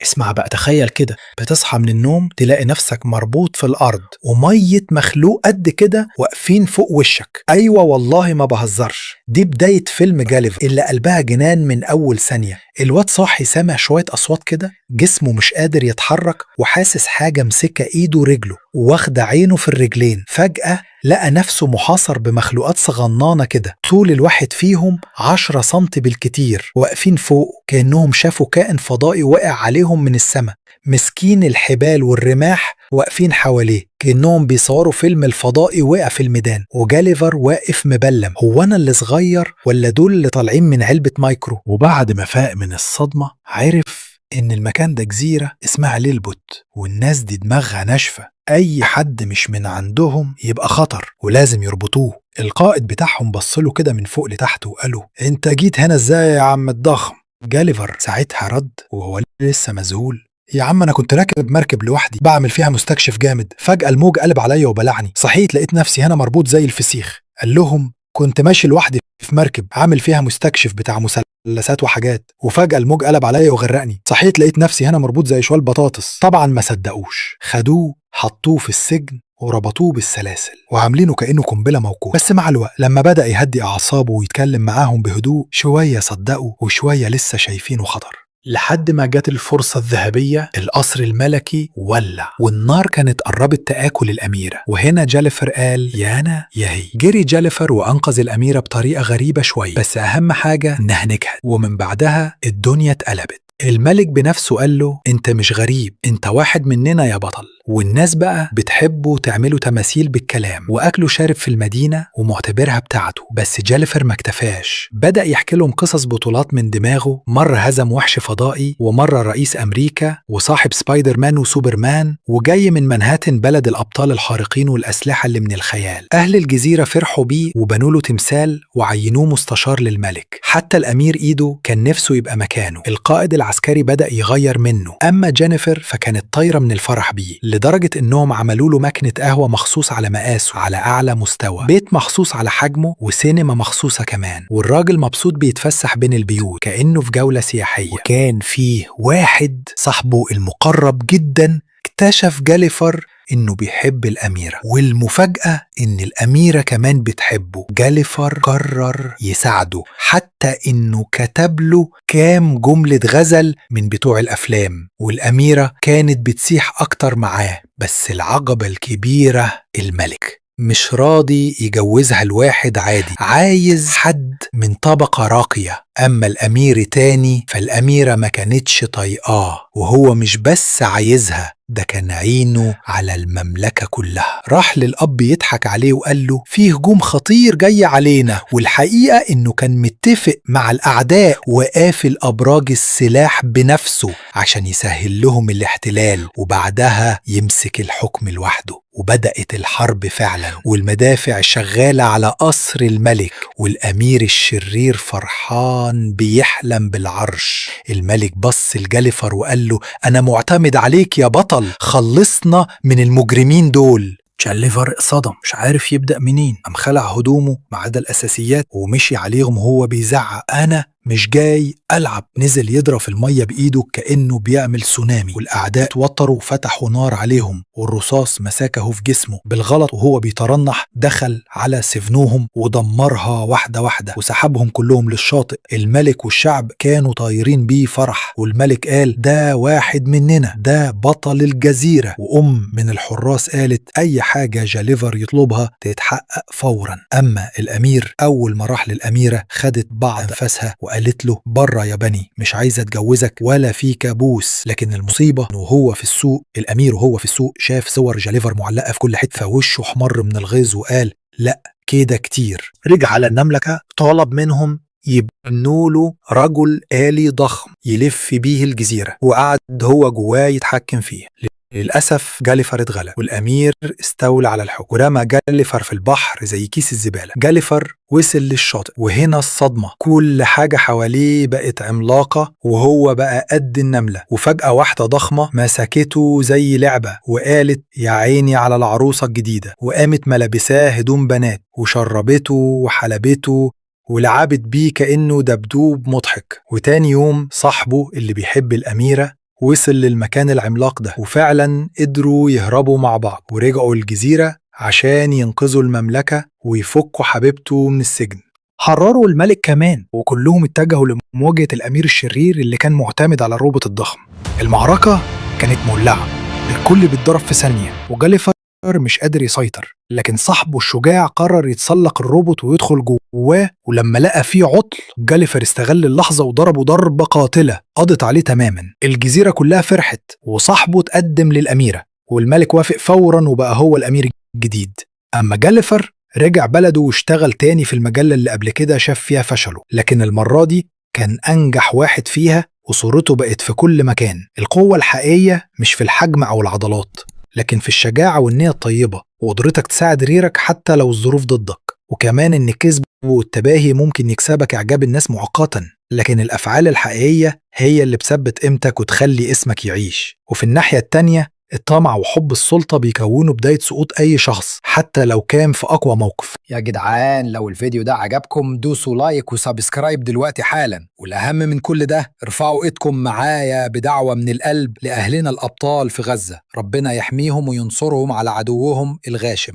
اسمع بقى، تخيل كده بتصحى من النوم تلاقي نفسك مربوط في الأرض ومية مخلوق قد كده واقفين فوق وشك. أيوة والله ما بهزرش، دي بداية فيلم جاليفر اللي قلبها جنان من أول ثانية. الواد صاحي سامع شوية أصوات كده، جسمه مش قادر يتحرك وحاسس حاجة مسكة إيده ورجله وواخدة عينه في الرجلين. فجأة لقى نفسه محاصر بمخلوقات صغنانة كده، طول الواحد فيهم 10 سنتي بالكتير، واقفين فوق كأنهم شافوا كائن فضائي وقع عليهم من السماء. مسكين الحبال والرماح واقفين حواليه كأنهم بيصوروا فيلم الفضائي وقع في الميدان، وجاليفر واقف مبلم، هو أنا اللي صغير ولا دول اللي طالعين من علبة مايكرو؟ وبعد ما فاق من الصدمة عرف إن المكان ده جزيرة اسمها ليلبوت، والناس دي دماغها ناشفة، أي حد مش من عندهم يبقى خطر ولازم يربطوه. القائد بتاعهم بصله كده من فوق لتحت وقاله أنت جيت هنا إزاي يا عم الضخم؟ جاليفر ساعتها رد وهو لسه مذهول، يا عم انا كنت راكب مركب لوحدي بعمل فيها مستكشف جامد، فجأة الموج قلب عليا وبلعني، صحيت لقيت نفسي هنا مربوط زي الفسيخ. قال لهم كنت ماشي لوحدي في مركب عامل فيها مستكشف بتاع مثلثات وحاجات، وفجأة الموج قلب عليا وغرقني، صحيت لقيت نفسي هنا مربوط زي شوال بطاطس. طبعا ما صدقوش، خدوه حطوه في السجن وربطوه بالسلاسل وعاملينه كأنه قنبلة موقوتة. بس مع الوقت لما بدأ يهدي أعصابه ويتكلم معاهم بهدوء شوية صدقوا وشوية لسه شايفينه خطر، لحد ما جت الفرصة الذهبية. القصر الملكي ولع والنار كانت قربت تآكل الأميرة، وهنا جاليفر قال يا أنا يا هي. جري جاليفر وأنقذ الأميرة بطريقة غريبة شوية، بس أهم حاجة إنها نجحت. ومن بعدها الدنيا اتقلبت. الملك بنفسه قال له انت مش غريب، انت واحد مننا يا بطل. والناس بقى بتحبه وتعمله تماثيل بالكلام، واكله شارب في المدينة ومعتبرها بتاعته. بس جاليفر ما اكتفاش، بدأ يحكي لهم قصص بطولات من دماغه. مرة هزم وحش فضائي، ومرة رئيس أمريكا، وصاحب سبايدر مان وسوبرمان، وجاي من منهاتن بلد الأبطال الخارقين والأسلحة اللي من الخيال. أهل الجزيرة فرحوا بيه وبنوا له تمثال وعينوه مستشار للملك. حتى الأمير إيدو كان نفسه يبقى مكانه. القائد العسكري بدأ يغير منه. أما جينيفر فكانت طايرة من الفرح بيه، لدرجة إنهم عملوا له مكنة قهوة مخصوص على مقاسه على أعلى مستوى، بيت مخصوص على حجمه، وسينما مخصوصة كمان. والراجل مبسوط بيتفسح بين البيوت كأنه في جولة سياحية. وكان فيه واحد صاحبه المقرب جدا اكتشف جاليفر إنه بيحب الأميرة، والمفاجأة إن الأميرة كمان بتحبه. جاليفر قرر يساعده، حتى إنه كتب له كام جملة غزل من بتوع الأفلام، والأميرة كانت بتسيح أكتر معاه. بس العقبة الكبيرة الملك مش راضي يجوزها الواحد عادي، عايز حد من طبقة راقية. أما الأمير تاني فالأميرة ما كانتش طايقاه، وهو مش بس عايزها، ده كان عينه على المملكة كلها. راح للأب يضحك عليه وقال له في هجوم خطير جاي علينا، والحقيقة إنه كان متفق مع الأعداء وقافل أبراج السلاح بنفسه عشان يسهل لهم الاحتلال وبعدها يمسك الحكم لوحده. وبدأت الحرب فعلا، والمدافع شغالة على قصر الملك، والأمير الشرير فرحان بيحلم بالعرش. الملك بص لجاليفر وقال له أنا معتمد عليك يا بطل، خلصنا من المجرمين دول. جاليفر اتصدم، مش عارف يبدأ منين. قام خلع هدومه ما عدا الأساسيات ومشي عليهم وهو بيزعق أنا مش جاي ألعب. نزل يضرب في المية بإيده كأنه بيعمل سونامي، والأعداء توتروا وفتحوا نار عليهم، والرصاص مسكه في جسمه بالغلط وهو بيترنح. دخل على سفنهم ودمرها واحدة واحدة وسحبهم كلهم للشاطئ. الملك والشعب كانوا طايرين بيه فرح، والملك قال ده واحد مننا، ده بطل الجزيرة. وأم من الحراس قالت أي حاجة جاليفر يطلبها تتحقق فورا. أما الأمير أول ما راح للأميرة خدت بعض أنفاسها وقالت له بره يا بني، مش عايزة اتجوزك ولا في كابوس. لكن المصيبة انه هو في السوق، الأمير وهو في السوق شاف صور جاليفر معلقة في كل حتة، فوشه احمر من الغيظ وقال لا كده كتير. رجع على المملكة طلب منهم يبنوا له رجل آلي ضخم يلف بيه الجزيرة، وقعد هو جواه يتحكم فيه. للأسف جاليفر اتغلب والأمير استولى على الحكم، ورمى جاليفر في البحر زي كيس الزبالة. جاليفر وصل للشاطئ، وهنا الصدمة، كل حاجة حواليه بقت عملاقة وهو بقى قد النملة. وفجأة واحدة ضخمة مسكته زي لعبة وقالت يا عيني على العروسة الجديدة، وقامت ملابساه هدوم بنات وشربته وحلبته ولعبت بيه كأنه دبدوب مضحك. وتاني يوم صاحبه اللي بيحب الأميرة وصل للمكان العملاق ده، وفعلا قدروا يهربوا مع بعض ورجعوا الجزيرة عشان ينقذوا المملكة ويفكوا حبيبته من السجن. حرروا الملك كمان، وكلهم اتجهوا لمواجهة الأمير الشرير اللي كان معتمد على الروبوت الضخم. المعركة كانت مولعة، الكل بيتضرب في ثانية، وجاليفر مش قادر يسيطر، لكن صاحبه الشجاع قرر يتسلق الروبوت ويدخل جواه، ولما لقى فيه عطل جاليفر استغل اللحظة وضربه ضربة قاتلة قضت عليه تماما. الجزيرة كلها فرحت، وصاحبه تقدم للأميرة، والملك وافق فورا وبقى هو الأمير الجديد. أما جاليفر رجع بلده واشتغل تاني في المجلة اللي قبل كده شاف فيها فشله، لكن المرة دي كان أنجح واحد فيها وصورته بقت في كل مكان. القوة الحقيقية مش في الحجم أو العضلات، لكن في الشجاعة والنية الطيبة وقدرتك تساعد غيرك حتى لو الظروف ضدك. وكمان إن الكذب والتباهي ممكن يكسبك إعجاب الناس مؤقتا، لكن الأفعال الحقيقية هي اللي بتثبت قيمتك وتخلي اسمك يعيش. وفي الناحية التانية، الطمع وحب السلطة بيكونوا بداية سقوط أي شخص حتى لو كان في أقوى موقف. يا جدعان، لو الفيديو ده عجبكم دوسوا like و subscribe دلوقتي حالا، والأهم من كل ده ارفعوا ايدكم معايا بدعوة من القلب لأهلنا الأبطال في غزة، ربنا يحميهم وينصرهم على عدوهم الغاشم.